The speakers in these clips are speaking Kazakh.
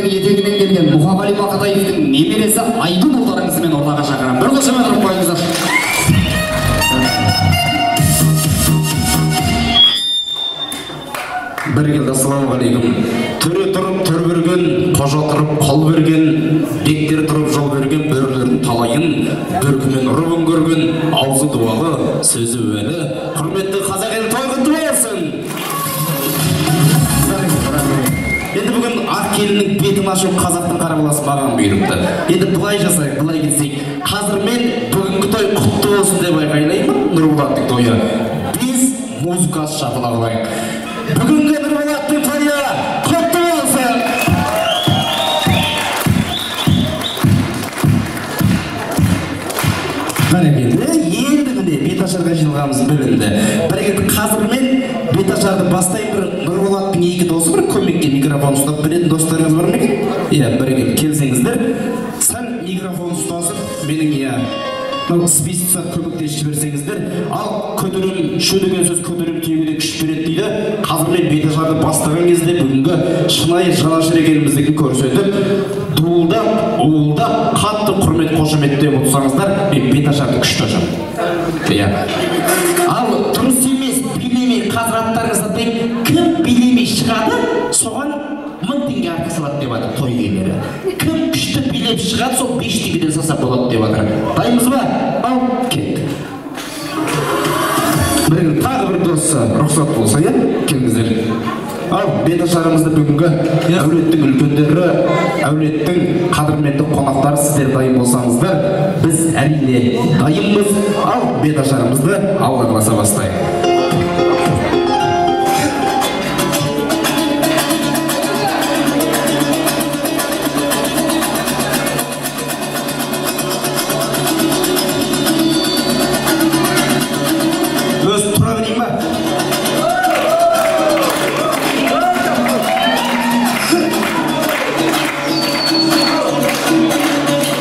Атаевтың етегінен келген Мұқағали Мақатаевтың немересі Айдын ұлдарыңызбен ортаға шақырамын. Бір қошемет ұрып қойыңыздар. Бәрекелді, ассалаумағалейкум. Төре тұрып төр берген, қожа тұрып қол берген, бектер тұрып жол берген, бөрілердің талайын бөркімен ұрып өңгерген, аузы дуалы, сөзі уәлі, құрметті қазақ елі, той құтты болсын! Енді бүгін ақ келіннің бетін ашу қазақтың қара баласы маған бұйырыпты. Енді былай жасайық, былай келсек. Қазір мен бүгінгі той құтты болсын деп айқайлаймын, Нұрболаттың тойы. Біз музыкасы шапалақ алайық. Бүгінгі Нұрболаттың тойы құтты болсын! Бәрекелді, енді міне беташарға жиналғанымыз білінді. Бәрекелді, қазір мен беташарды бастайын. Бір Нұрболаттың екі досы бір көмекке микрофон ұстап беретін достарыңыз бар ма екен? Иә, бәрекелді, келсеңіздер. Сәл микрофон ұстасып, менің иә, мынау список көмектесіп жіберсеңіздер. Ал көтерем, шу деген сөз көтерем түйеге күш береді дейді. Қазір мен беташарды бастаған кезде бүгінгі шынайы жанашыр екеніміздікін көрсетіп, дуылдап, уылдап, қатты құрмет қошеметтеп отырсаңыздар, мен беташарды күшті ашамын. Иә. Ал дұрыс емес, билемей қазір аттарыңызды атайын, кім билемей шығады, соған 1000 теңге артық салады деп жатыр той иелері. Кім күшті билеп шығады, сол 5 теңгеден салса болады деп жатыр. Дайынбыз ба? Ал, кеттік. Бір тағы бір досы рұқсат болса, иә, келіңіздер. Ал, беташарымызды бүгінгі әулеттің үлкендері, әулеттің қадірменді қонақтары, сіздер дайын болсаңыздар, біз әрине дайынбыз. Ал, беташарымызды алға қаласа бастайық. Өз тұра берейін ба?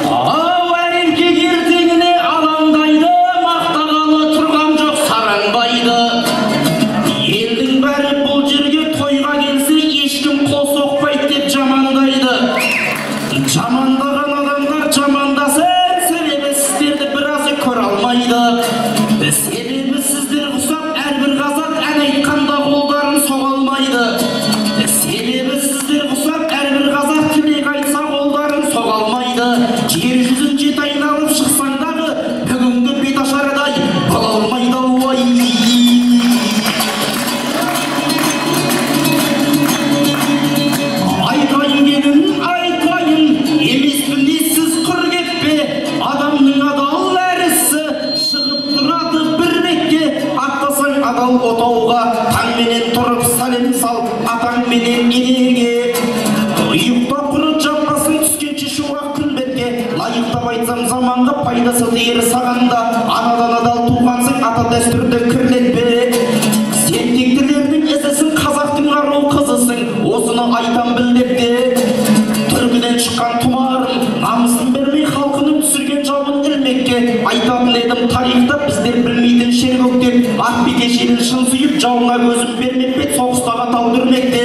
Ау, еркек ертеңіне алаңдайды, мақтағалы тұрған жоқ сараңбайды. Елдің бәрі бұл жерге тойға келсе, ешкім қол соқпайды деп жамандайды. Жамандаған адамдар жамандасын, себебі сіздерді біразы көре алмайды. Себебі сіздер ұқсап әрбір қазақ ән айтқанда қолдарын соға алмайды. Себебі сіздер ұқсап әрбір қазақ тілек айтса қолдарын соға алмайды. Жер жүзін жеті айналып шықсаңдағы бүгінгі беташардай бола алмайды ой. Айтайын келін, айтайын, емеспін ессіз құр кетпе, адамның адал әрісі шығып тұрады бір бетке, аттасаң адал отауға, таңменен тұрып сәлем сал, атаңменен енеңе. Ұйықтап құры жатпасын түскенше шуақ күн бетке, лайықтап айтсам заманға пайдасы тиер саған да, анадан адал туғансың, ата дәстүрді кірлетпе. Сен тектілердің ізісің, қазақтың ару қызысың, осыны айтам біл деп те. Түркіден шыққан тұмарым, намысын бермей халқының түсірген жауын ілмекке. Айтатын едім тарихта біздер білмейтін шер көктеп, ақ бекеш елін шын сүйіп, жауына көзін бермеп пе, соғыстағы тау дүрмекте.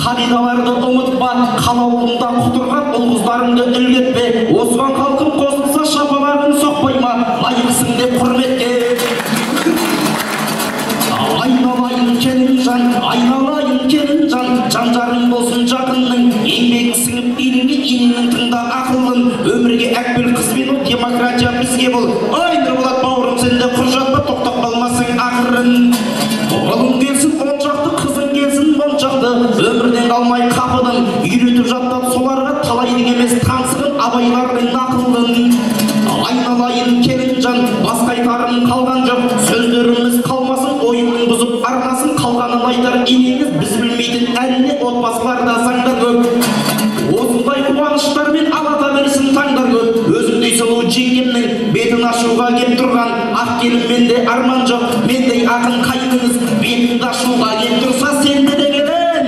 Қағидаларды ұмытпа, қалауында құтырған ұл қыздарыңды үлгетпе. Осыған халқым қосылса шапалағын соқпай ма, лайықсың деп құрметке. Айналайын келінжан, айналайын келінжан, жан жарың болсын жақынның, еңбегің сіңіп еліңе, енеңнің тыңда ақылын, өмірге әкпел қызбен ол, демократия бізге бол. Ай, Нұрболат бауырым, сен де құр жатпа, тоқтап қалмасың ақырын. Ұлың келсін он шақты, қызың келсін он шақты, өмірден қалмай қапыдың, үйретіп жаттап соларға талайдың емес таңсығын, абайлардың нақылын. Айналайын келінжан, басқа айтарым қалған жоқ, сөздеріміз қалмасын, ойынның бұзып арнасын, қалғанын айтар енеңіз, біз білмейтін әрине отбасыларда заңдар көп. Осындай қуаныштармен алата берсін таңдар көп. Өзіңдей сұлу жеңгемнің бетін ашуға кеп тұрған ақ келін менде арман жоқ, мендей ақын қайныңыз бетіңді ашуға кеп тұрса, сенде де келін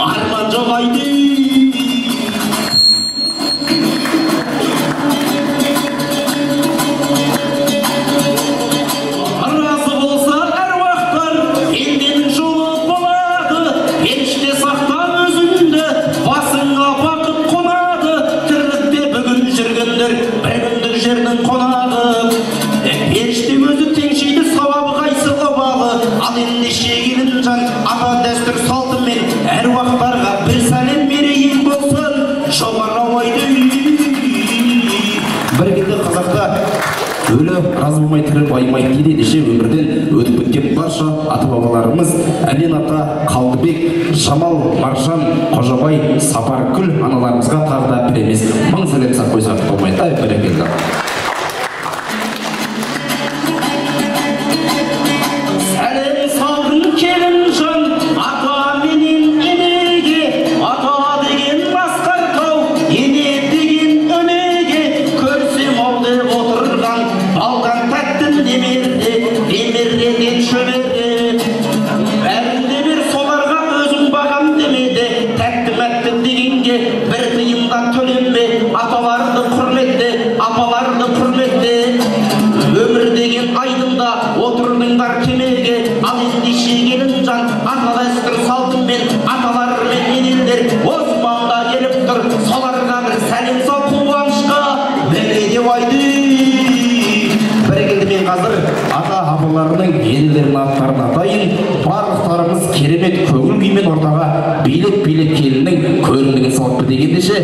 арман жоқ айды. Разы болса әруақтар, пенденің жолы болады, періште сақта өзіңді, басыңа бақыт ендеше өмірден өтіп кеткен барша ата-бабаларымыз Әлен ата, Қалдыбек, Жамал, Маржан, Қожабай, Сапаргүл аналарымызға тағы да бір емес мың сәлем сап қойсақ болмайды. Ай, бәрекелді. Сәлем салдым келінжан ата менен енеге, ата деген асқар тау, ене деген өнеге, көрсем ау деп отырған балдан тәтті немере, немереден шөбере. Бәрін де бер соларға, өзің бағам демеде, тәтті мәтті дегенге бір тиын да төленбе, аталарды құрметте, апаларды құрметте. Өмір деген айдында отырдыңдар кемеге, ал ендеше келінжан ата дәстүр салтымен аталар мен енелер осы маңға келіп тұр, соларға бір сәлем сал қуанышқа міне деп айды. Бәрекелді, мен қазір ата апаларының енелерінің аттарын атайын. Барлықтарымыз керемет көңіл күймен ортаға билеп билеп келіннің көрімдігін салып кетейік. Ендеше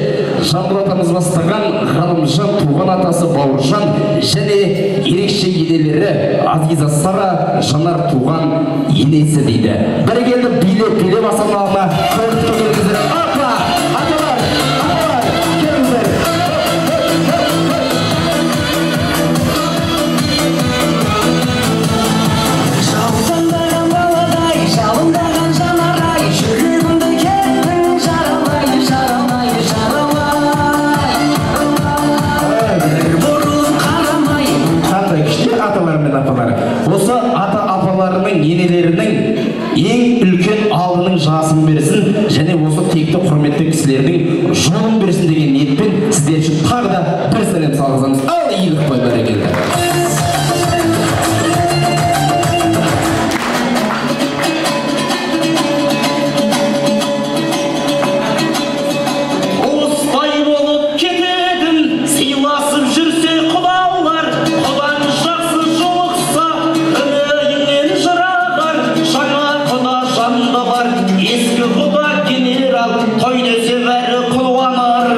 Жамбыл атамыз бастаған Ғалымжан, туған атасы Бауыржан және ерекше енелері Азиза, Сара, Жанар туған енесі дейді. Бәрекелді, билеп билеп асаналарына көріп. Ата, аталар, аталар, келіңіздер. Жаутаңдаған баладай, жалындаған жанарай, жүрегімді кеттің жаралай, жаралай, жаралай. Бір бұрылып қарамай. Қандай күшті аталар мен апалар. Осы ата апаларының, енелерінің ең үлкен алдының жасын берсін және осы текті құрметті кісілердің жолын берсін деген ниетпен сіздер үшін тағы да бір сәлем салғызамыз. Ал иіліп қой, бәрекелді. Туыстай болып кететін, сыйласып жүрсе құдалар, құдаң жақсы жолықса, үйіңнен жырағар, жаңа құда жанды бар, ескі құда генерал, той десе бәрі қуанар.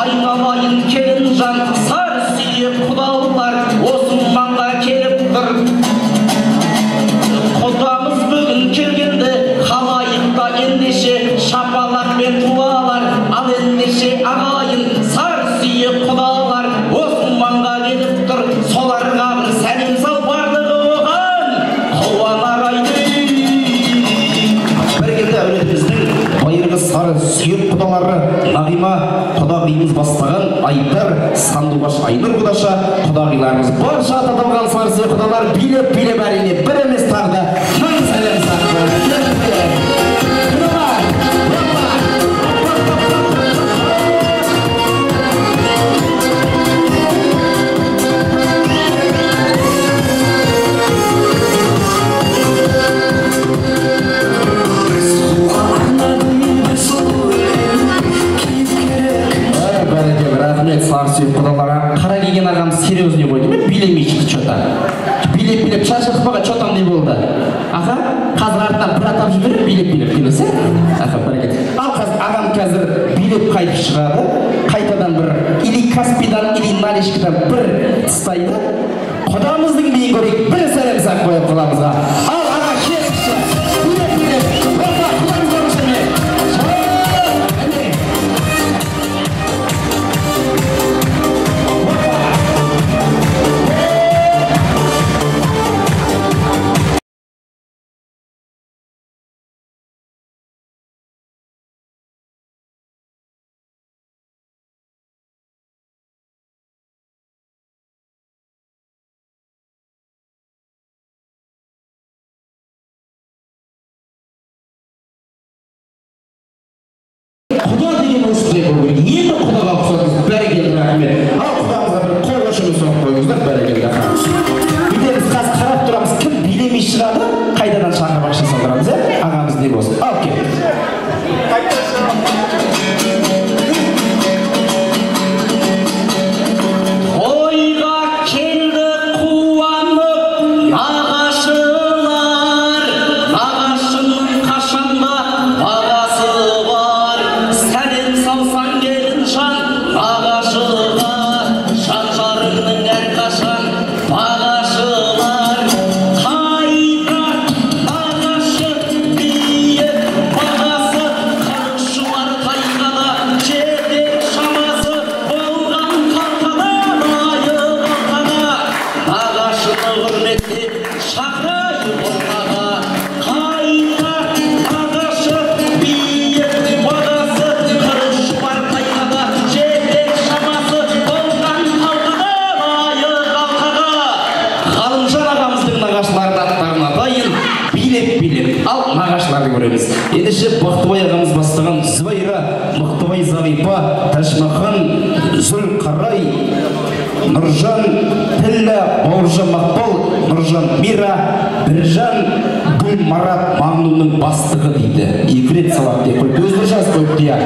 Айналайын келінжан, сары сүйек құдалар, осы маңға келіп тұр. Құдамыз бүгін келгенде, халайықта ендеше шапалақпен туалар, ал ендеше ағайын, сары сүйек құдалар, осы маңға келіп тұр, соларға бір сәлем сал, барлығы оған қуанар айды. Бәрекелді, әулетіміздің байырғы сары сүйек құдалары Нағима құдағиымыз бастаған Айдар, Сандуғаш, Айнұр құдаша құдағиларымыз, барша аталған сары сүйек құдалар билеп билеп әрине бір емес тағы да мың сәлем сап. Құдалар, опа! Бір сұлуға арнадым бір сұлу өлең, кейіпкері кім? Ай, бәрекелді, рахмет сары сүйек құдаларға. Қара киген ағам серьезный қойды ма, билемей шықты че-то. Билеп билеп шаршатып қойған, че там не болды? Аха, қазір артынан бір атап жіберіп, билеп билеп келесі. Аха, бәрекелді. Ал қазір ағам қазір билеп қайтып шығады. Қайтадан бір или Каспидан, или наличкадан бір тастайды. Құдамыздың биін көрейік, бір сәлем сап қояйық құдамызға. Ал аға келіңізші. Билеп билеп. Опа, құдамызға қошемет. Әне. Құда деген осындай болу керек. Енді құдаға ұқсатыңыз. Бәрекелді, рахмет. Ал құдамызға бір қол қошемет соғып қойыңыздар, бәрекелді. Бүйтеміз, қазір қарап тұрамыз, кім билемей шығады, қайтадан шақырып ақша салдырамыз, иә? Ағамыз не болсын. Ал кеттік. Тойға келді қуанып нағашылар, нағашының қашанда бағасы бар. Сәлем салсаң келінжан нағашыға, жан жарыңның әрқашан Ендеше Бақтыбай ағамыз бастаған Зүбайра, Мықтыбай Зағипа, Тәжмахан, Зүлқарай, Нұржан, Тіллә, Бауыржан Мақпал, Нұржан Мира, Біржан, Гүл Марат Маңнұның бастығы дейді. 2 рет салат деп қойыпты. Өздері жазып қойыпты, иә.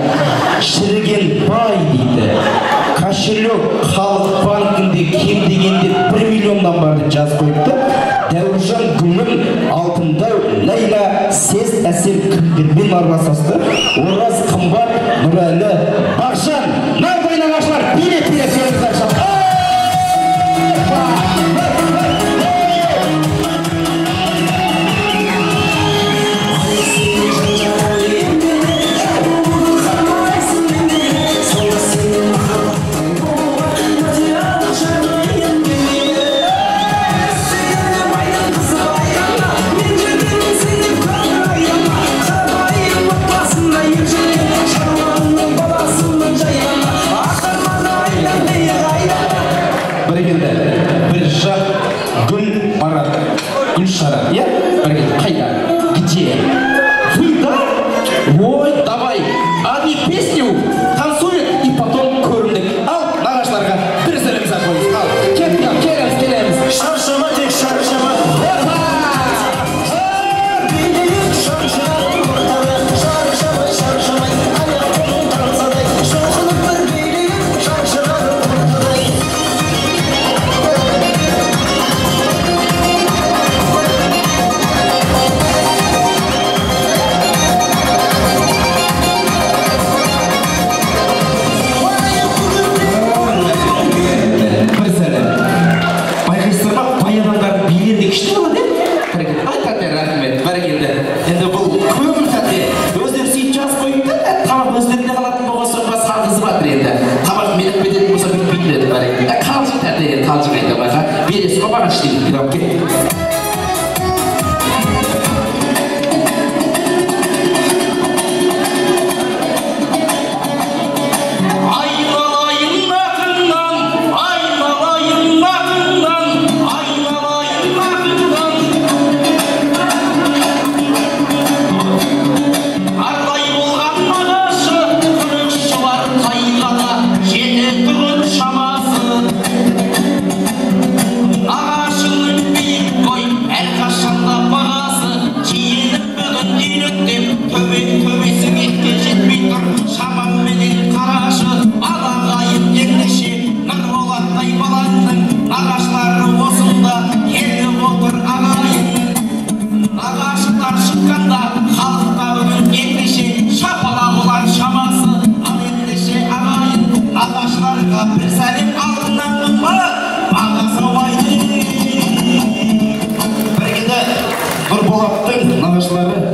Шіріген бай дейді. Кошелек халық банкінде кем дегенде 1 миллионнан бар деп жазып қойыпты. Дәуіржан Гүлім, Алтындау, Ләйла, Сез Әсел кімдермен араласасты? Ораз Қымбат, Нұрәлі, Бағжан, Нарбай нағашылар, билет билет сөйлесіп. Где? Вы, да? Ой, давай. Одни песню танцуют и потом көрімдік. Ал, нағашыларға бір сәлем қойыңыз. Ал, кеттік, келеміз, келеміз. Шаршама, тек шаршама.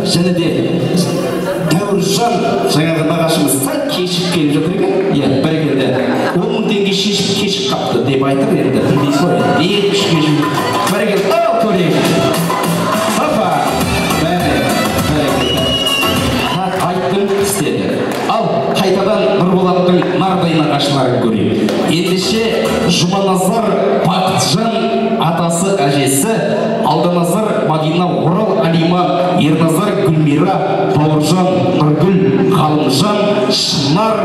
Және де Дәуіржан жаңағы нағашымыз сәл кешіп келіп жатыр екен. Иә, бәрекелді. 10 мың теңге шешіп кешіп қапты деп айтып енді. Білмейсіз ғой, екі үш кешіп. Бәрекелді, ал көрейік. Папа, бәрекелді. Айттым, істеді. Ал қайтадан Нұрболаттың нардай нағашыларын көрейік. Ендеше Жұманазар Бақытжан атасы әжесі, Алданазар Мадина, Орал Алима, Ерназар Гүлмира, Бауыржан Нұргүл, Ғалымжан, Шынар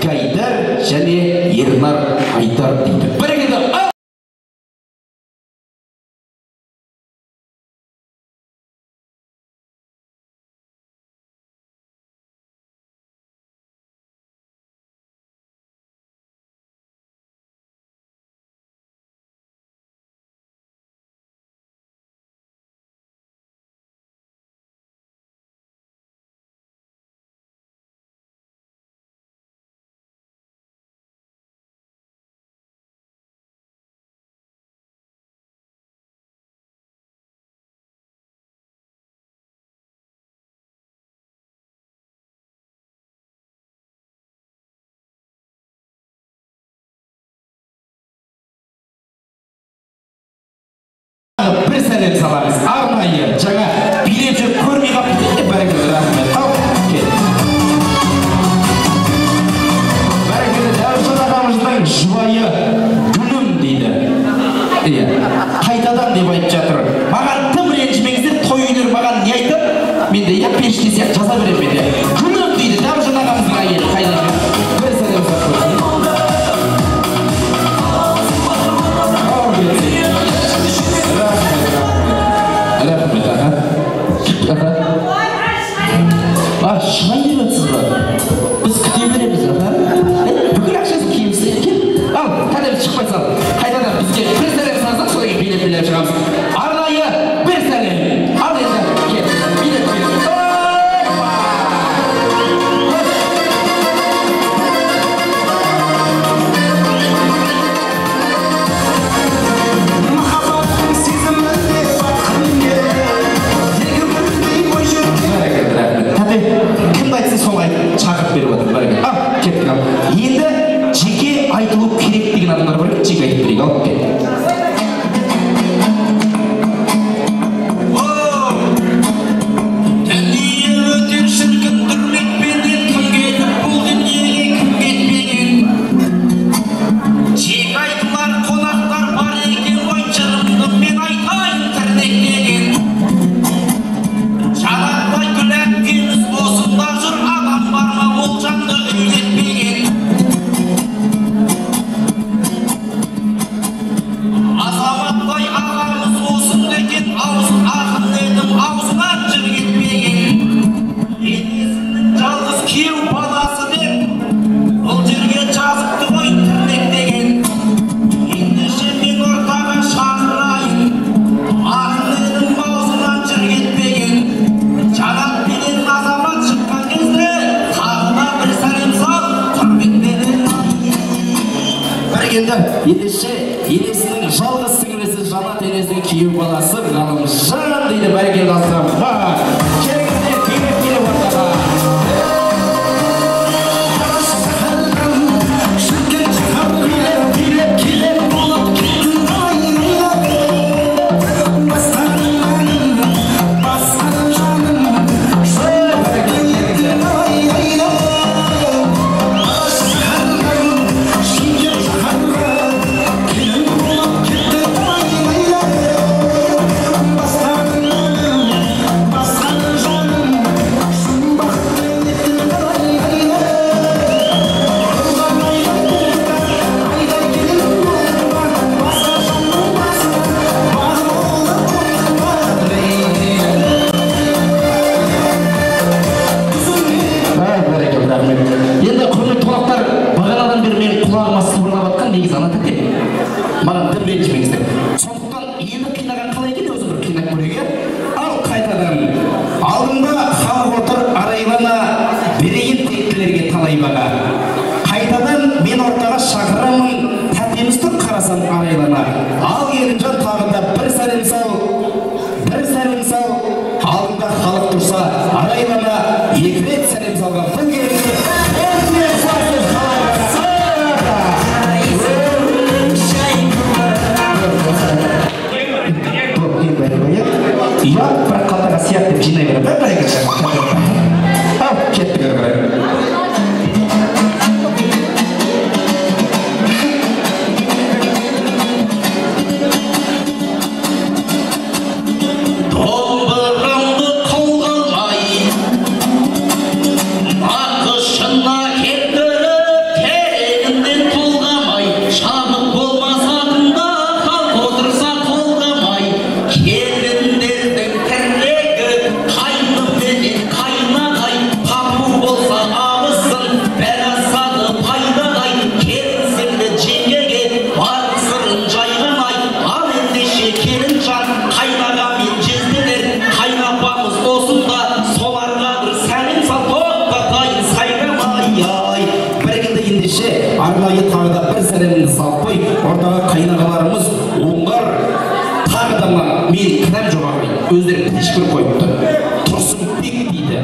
Гайдар және Ернар Айдар дейді. Бәрекелді. беремін менде. Күлім дейді, Дәуіржан ағамыздың әйелі қайда екен? Бір сәлем салып қойсын. Рахмет, аға. А, шығайын деп жатсыз ба? Біз күте береміз, аға. Бүкіл ақшасын киімсіз екен. Ал, тәлем шықпай сал. Қайтадан бізге бір сәлем салсақ, содан кейін билеп билеп шығамыз. Арнайы бір сәлем. Ал енді, кел, билеп билеп. Опа! Махаббаттың сезімінде батқым келіп, екі бірдей бой жеткен. Бәрекелді, рахмет. Тәте, кімді айтсын соны айт, шақырып беріп жатыр, бәрекелді. Ал, кеттік ал. Енді жеке айтылу керек деген адамдар бар екен, жеке айтып берейік, ал, кеттік. Дүние өтер шіркін дүрмекпенен, кім кетіп бұл дүниеге кім кетпеген. Жеке айтылар қонақтар бар екен ғой, жырымды мен айтайын тірнектеген. Жанатпай гүл әпкеміз осында жүр, адам бар ма ол жанды үйретпеген. Азаматбай ағамыз осында екен, аузын ақын едім, аузынан жыр кетпеген. Енесінің жалғыз күйеу баласы деп, бұл жерге жазыпты ғой тірнектеген. Ендеше мен ортаға шақырайын, ақын едім, аузынан жыр кетпеген. Жанат пенен Азамат шыққан кезде, тағы да бір сәлем сал, құрметпенен. Бәрекелді, ендеше енесінің жалғыз сіңлісі Жанат енесінің күйеу баласы Ғалымжан дейді, бәрекелді Азамат. Келіңіздер, билеп билеп ортаға. Шіркін билеп, билеп, келіп болып кеттің ай, бастадың әнім, басқан жаным, шіркін ай, келін болып кеттің ай, бастадың әнім, басқан жаным, жұмбақты еттің ай. Ай, бәрекелді, рахмет. Енді құрметті қонақтар, бағанадан бері менің құлағыма сыбырлап жатқан негізі ана тәте. Маған дым ренжімеңіздер. Сондықтан енді қинаған қалай екен, өзі бір қинап көрейік, иә? Ал қайтадан алдымда халық отыр арайлана, берейін тектілерге талай баға. Қайтадан мен ортаға шақырамын, тәтеміз тұр қарасам арайлана. Ал келінжан тағы да бір сәлем сал, бір сәлем сал, алдында халық тұрса арайлана, екі рет сәлем салған бұл келінге өте жақсы қалай қараса. Ұят, бірақ қалтаға сияқ деп жинай береді. Бәрекелді. Ал, кеттік ары қарай. Домбырамды қолға алмай, нақышына келтіріп, тереңінен толғамай, шабыт болмаса тыңда, халық отырса қолдамай, келіндердің тірлігі қайны менен қайнатай, тату болса абысын, бәрі асады пайдадай, келін сіңлі жеңгеге бар сырын жайған ай, ал ендеше келінжан, қайнаға мен жезделер, қайнапамыз осында, соларға бір сәлем сал, тоқтатайын сайрамай ай. Бәрекелді, ендеше арнайы тағы да бір сәлемді салып қой ортаға қайнағаларымыз Оңғар, тағы да мына мен кінәм жоқ ағайын, өздері птичка қойыпты. Тұрсынбек дейді,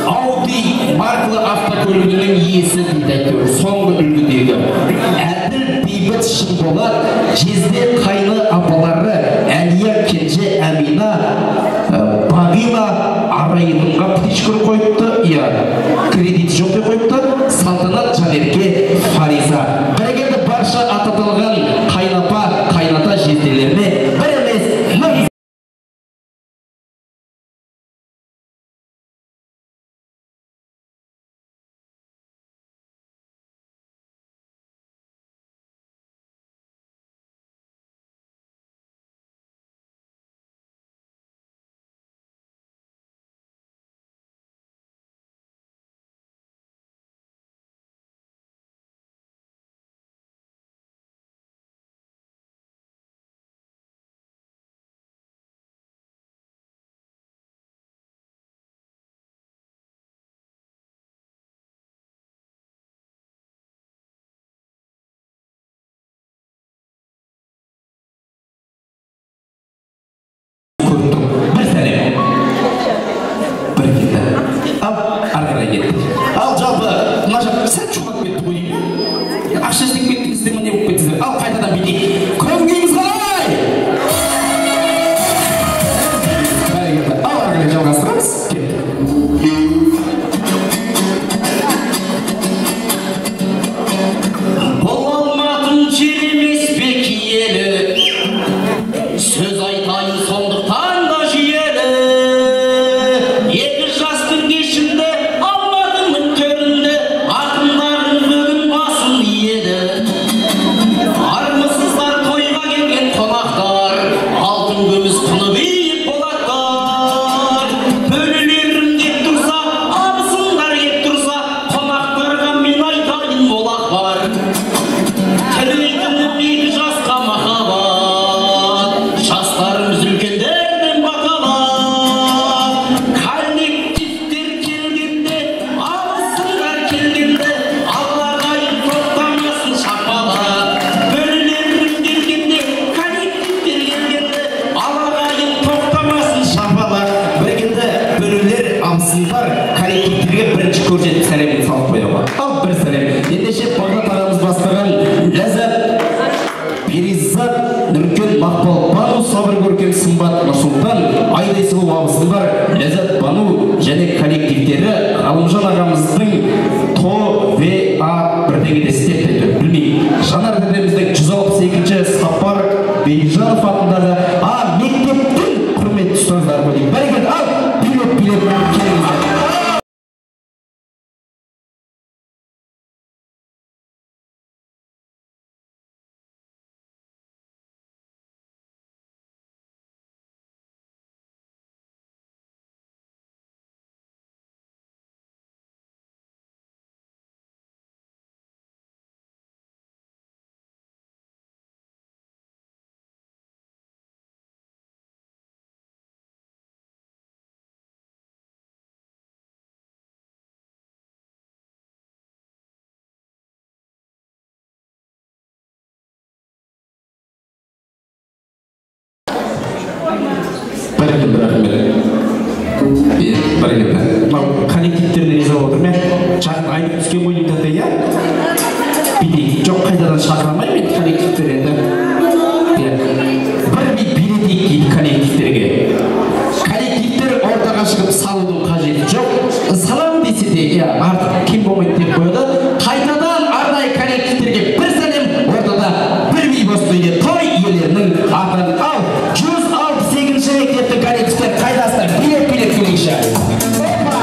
Ауди маркалы автокөлігінің иесі дейді, әйтеуір соңғы үлгідегі. Әділ, Бейбіт, Шынболат, жезде қайны апалары Әлия, Кенже, Әмина, Бағила Арайымға птичка қойыпты, иә, кредит жоқ деп қойыпты. Салтанат, Жанерке, Фариза. Бәрекелді, барша аты аталған қайнапа, қайната жезделеріне бір емес мың коллективтері Ғалымжан ағамыздың ТО-ВА бірдеңеде істеп әйтеуір білмеймін. Жанар дедеміздің 162-ші Сапар Бейжанов атындағы мектептің құрметті ұстаздары ғой деймін. Бәрекелді, ал билеп билеп келіңіздер. Бәрекелді, рахмет. Бәрекелді. Мынау коллективтеріне риза болып отырмын, иә. Жақын айнып түскен ғой деймін тәте, иә? Бүйтейік. Жоқ, қайтадан шақыра алмаймын енді коллективтер енді. Иә. Бір би билетейік дейді коллективтерге. Коллективтер ортаға шығып салудың қажеті жоқ. Салам десе де, иә, артық кем болмайды деп қояды. Қайтадан арнайы коллективтерге бір сәлем, ортада бір би болсын дейді той иелерінің атынан. Ал 168-ші мектептің коллективтер қайдасыздар? Билеп билеп келейікші. Опа!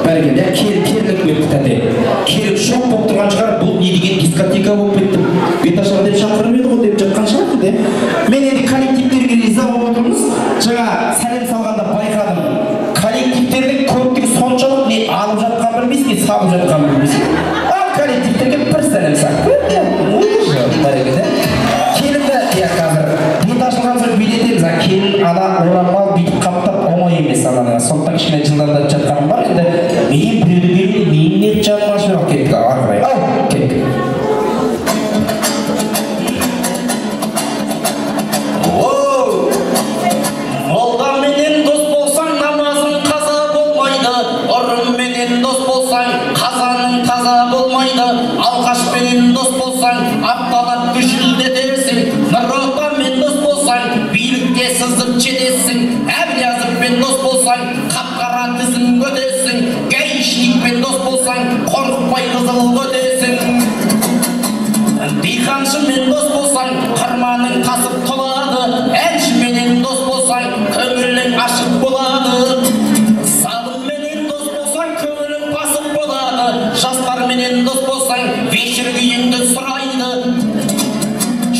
Бәрекелді, керіліп кетті тәте. Келіп шок болып тұрған шығар, бұл не деген дискотека болып кетті. Беташар деп шақырып еді ғой деп жатқан шығар енді. Мен енді коллективтерге риза болып отырмыз. Жаңа сәлем салғанда байқадым. Коллективтердің көптігі соншалық, не алып жатқанын білмейсің, не салып жатқанын білмейсің. Ал коллективтерге бір сәлем салып. Бәрекелді. Келінді, иә, қазір бет ашылған соң билетеміз. Келін ана орамал бүйтіп қаптап оңай емес ананы. Сондықтан кішкене жылдамдатып жатқаным бар. Енді мен біреуді келмей, мен не жаным ашып алып кеттік ары қарай. Ал, кеттік. Молдаменен дос болсаң, намазың қаза болмайды. Ұрымменен дос болсаң, қазаның таза болмайды. Алқашпенен дос болсаң, апталап дүшілдетерсің. Нұр Отанмен дос болсаң, билікте сызып жетесің. Әблязовпен дос болсаң, қап-қара тізім өтесің. Гаишникпен дос болсаң, қорықпай қызыл өтесің. Диқаншымен дос болсаң, қырманың тасып толады. Әншіменен дос болсаң, көңілің ашық болады. Залымменен дос болсаң, көңілің пасық болады. Жастарменен дос болсаң, вечер күйіңді сұрайды.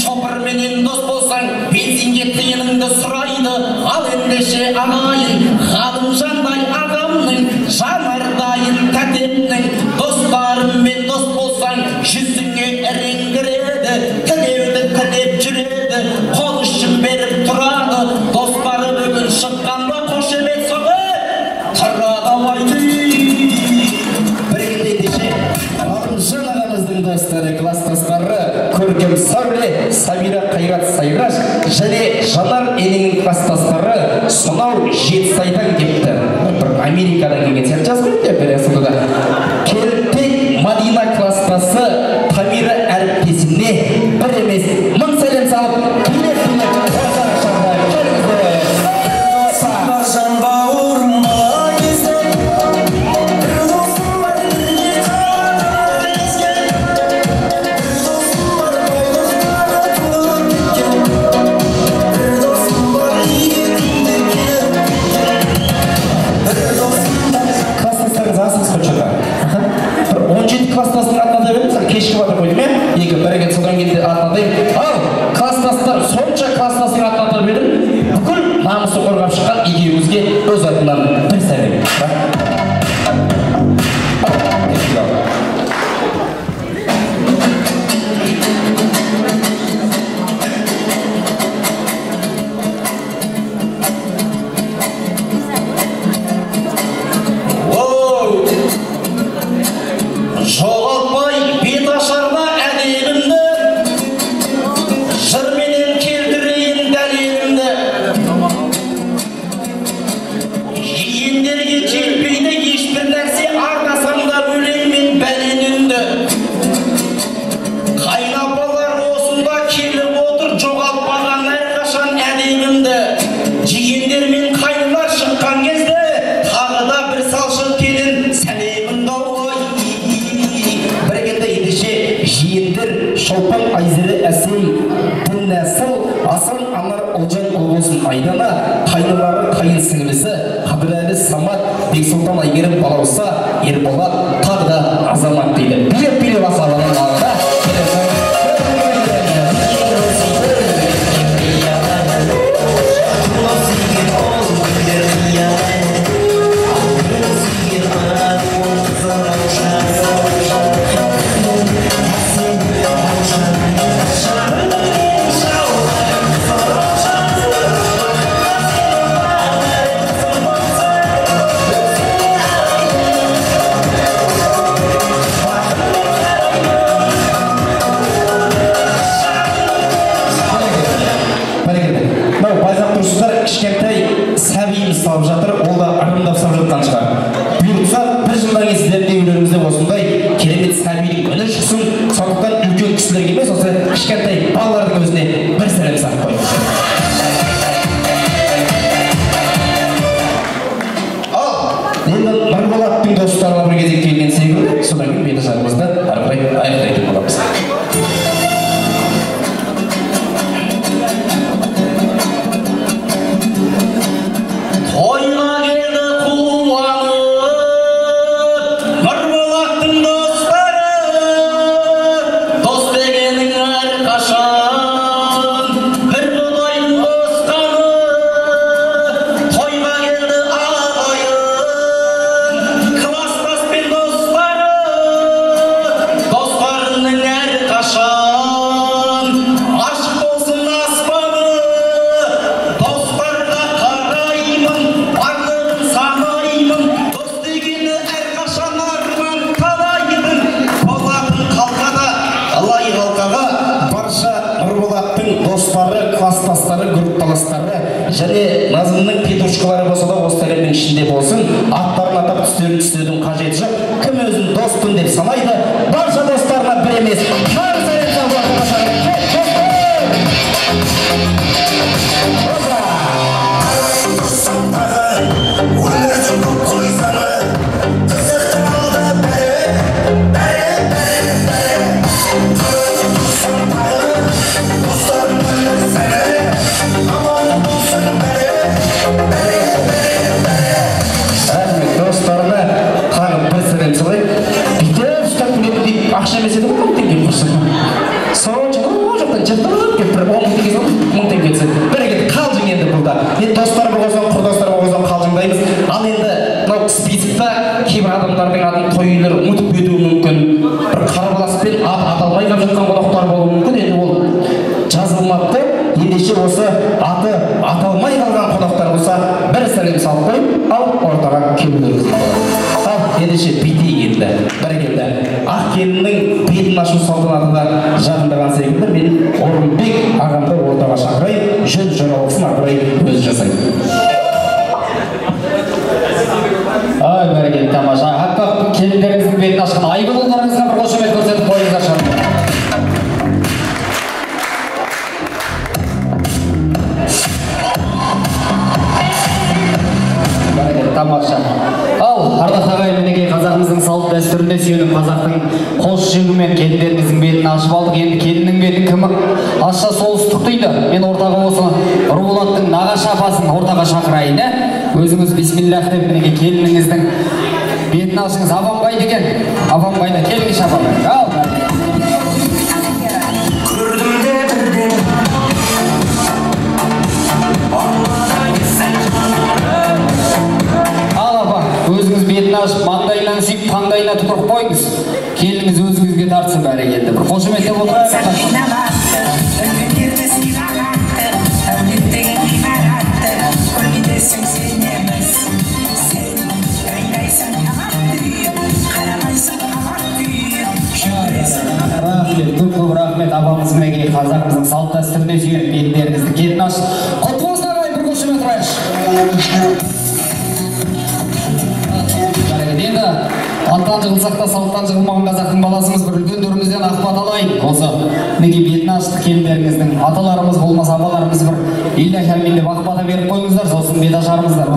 Шопырменен дос болсаң, бензинге тиыныңды сұрайды. Ал ендеше ағайын, Ғалымжандай ағамның, Жанардайын тәтемнің достарыммен дос болсаң, жүзіңе ірің кіреді, тілеуді тілеп жүреді, қол ұшын беріп тұрады. Достары бүгін шыққанда қошемет соғып тұрады ай. Бәрекелді ендеше Ғалымжан ағамыздың достары, класстастары Көркем Сәуле, Сабира Қайрат Сайраш және Жанар енеңнің класстастары сонау Жетісайдан келіпті. Бір Америкадан келген сияқты жазып қойыпты бір сонда да. Келтек Мадина класстасы Тамира әріптесіне бір емес мың сәлем салып, билеп билеп ортаға шақырайық. Келіңіздер. жеңгемізге өз атынан бір сәлем. Жоғалтпай бет ашарда әдебімді, жырменен келтірейін дәлелімді. Жиендерге жетпейді ешбір нәрсе, арнасам да өлеңмен бәлен үнді. Қайнапалар осында келіп отыр, жоғалтпаған әрқашан әдебімді. Жиендер мен қайнылар шыққан кезде, тағы да бір салшы келін сәлемімді. Ендеше жиендер Шолпан, Айзере, Әсем, Діннәсіл, Асан, Анар, Ұлжан, Ұлболсын, Айдана, қайнылары, қайын сіңлісі, Қадірәлі, Самат, Бексұлтан, Әйгерім, Балауса, Ерболат, тағы да Азамат дейді. Билеп билеп асабаның алдында. Кішкентай сәбиіміз салып жатыр, ол да ырымдап салып жатқан шығар. Бұйыртса, бір жылдан кейін сіздердің үйлеріңізде осындай керемет сәбидің үні шықсын. Сондықтан үлкен кісілерге емес, осы кішкентай балалардың өзіне бір сәлем салып қойыңыз. Ал енді Нұрболаттың достарына бір кезек келген секілді, содан кейін беташарымызды ары қарай аяқтайтын боламыз. Тойға келді қуанып Нұрболаттың достары, дос дегенің әрқашан бір Құдайдың қосқаны. Тойға келді ағайын, кластас пен достары, достарының әрқашан ашық болсын аспаны. Достарға қараймын, барлығын санаймын, дос дегені әрқашан арман талайтын. Болатын қалқада, ылай қалқаға барша Нұрболаттың достары, кластастары, группаластары және Назымның петушкалары болса да осы сәлемнің ішінде болсын. Аттарын атап түстерін түстеудің қажеті жоқ. Кім өзін доспын деп санайды, барша достарына бір емес, нар сәлем салып ортаға шақырайық. Рахмет, достарына тағы бір сәлем салайық. Бүйтіп ұстап келеді дейді, ақша емес еді ғой, 1000 теңге құрсын. Сонша ол жақтан жыртып келіп бір 10 мың теңге салып, 1000 теңге түседі. Бәрекелді, қалжың енді бұл да. Енді достар болған соң, құрдастар болған соң қалжыңдаймыз. Ал енді мынау списокта кейбір адамдардың атын той иелері ұмытып кетуі мүмкін. Бір қарбаласпен ат аталмай қалып жатқан қонақтар болуы мүмкін. Енді ол жазылмапты. Ендеше осы аты аталмай қалған қонақтар болса, бір сәлем салып қойып, ал ортаға келулеріңізді болады. Ал ендеше бүйтейік енді. Бәрекелді. Ақ келіннің бетін ашу салтанаты да жақындаған секілді, мен Орынбек ағамды ортаға шақырайын, жөн жоралғысын ары қарай өзі жасайды. Ай, бәрекелді, тамаша. Аппақ келіндеріңіздің бетін ашқан айбын ұлдарыңызға бір қошемет көрсетіп қойыңыздар. Бәрекелді, тамаша. Ал, ардақты ағайын, мінекей қазағымыздың салт дәстүріне сүйеніп, қазақтың қос жігімен келіндеріміздің бетін ашып алдық. Енді келіннің бетін кім ашса сол ыстық дейді. Мен ортаға осы Нұрболаттың нағашы апасын ортаға шақырайын, ә? Өзіңіз бисмиллах деп мінекей келініңіздің бетін ашыңыз. Апам қайда екен? Апам қайда? Келіңізші, апам. Ал, Көрдім де бірден Алладай сән жанарың. бетін ашып, маңдайынан сүйіп, таңдайына түкіріп қойыңыз. Келініңіз өзіңізге тартсын, бәрекелді. Бір қошеметтеп отырайық. Рахмет, көп-көп рахмет апамыз, мінекей қазағымыздың салт дәстүріне сүйеніп беттеріңізді келін ашып. Құтты болсын, ағайын, бір қошемет ұрайықшы. Енді аттан жығылсақ та салттан жығылмаған қазақтың баласымыз, бір үлкендерімізден ақ бата алайын. Осы мінекей бетін аштық келіндеріңіздің, аталарымыз болмаса апаларымыз бір илләһи әмин деп ақ бата беріп қойыңыздар, сосын бет ашармыздар.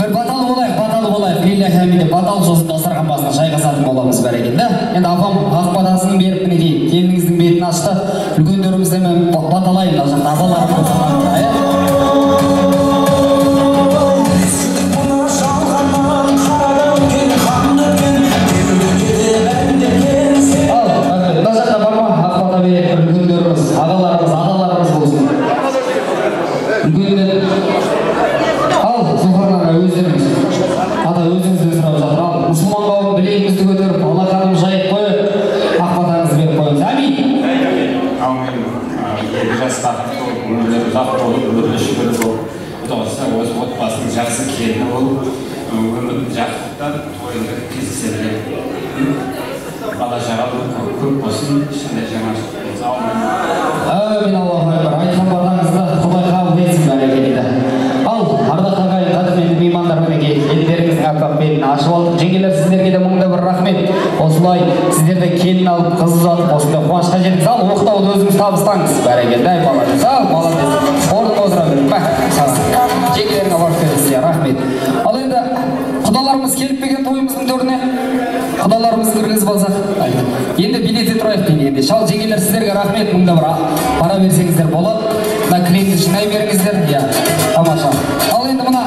Бір баталы болайық, баталы болайық, илләһи әмин деп баталы, сосын дастархан басына жайғасатын боламыз, бәрекелді. Енді апам ақ батасын беріп мінекей келініңіздің бетін ашты. Үлкендерімізден мен баталайын, мына жақта апаларым болса. Ал, мына жақта бар ма ақ бата беретін бір үлкендеріміз, ағаларымыз, аталарымыз болсын. Үлкендер. Ал, Зұлхан аға, өздеріңіз. Ата, өзіңізден сұрап жатыр. Ал, мұсылман қауым білегімізді көтеріп, алақанымызды жайып қойып, ақ батаңызды беріп қойыңыз. Әмин. Әумин. Екі жас бақытты болып, өмірлері ұзақ болып, өмірлі шүкір болып, құда қаласа өз отбасының жақсы келіні болып, өмірін жақсылықта тойында кездесе береді. Бала шаға көп болсын, ішінде жаңашылық болсын. Әумин. Әумин, Аллаху акбар. Айтқан батаңызды Құдай қабыл етсін, бәрекелді. Ал, ардақты ағайын, қадірменді меймандар, мінекей келіндеріңіздің аппақ бетін ашып алдық. Жеңгелер, сіздерге де мың да бір рахмет. Осылай сіздерді келін алып, қыз ұзатып, осындай қуанышқа жеттіңіз. Ал, оқтауды өзіңіз табыстаңыз. Бәрекелді, ай, молодец. Ал, молодец. Орнына отыра бер. Бә, саған. Жеңгелеріңе барып беріңіз, рахмет. Ал енді құдаларымыз келіп пе екен тойымыздың төріне? Құдаларымызды кіргізіп алсақ. Енді билете тұрайық дейді енді. Шал, жеңгелер, сіздерге рахмет, мың да бір бара берсеңіздер болады. Мына кілемді жинай беріңіздер. Иә, тамаша. Ал енді мына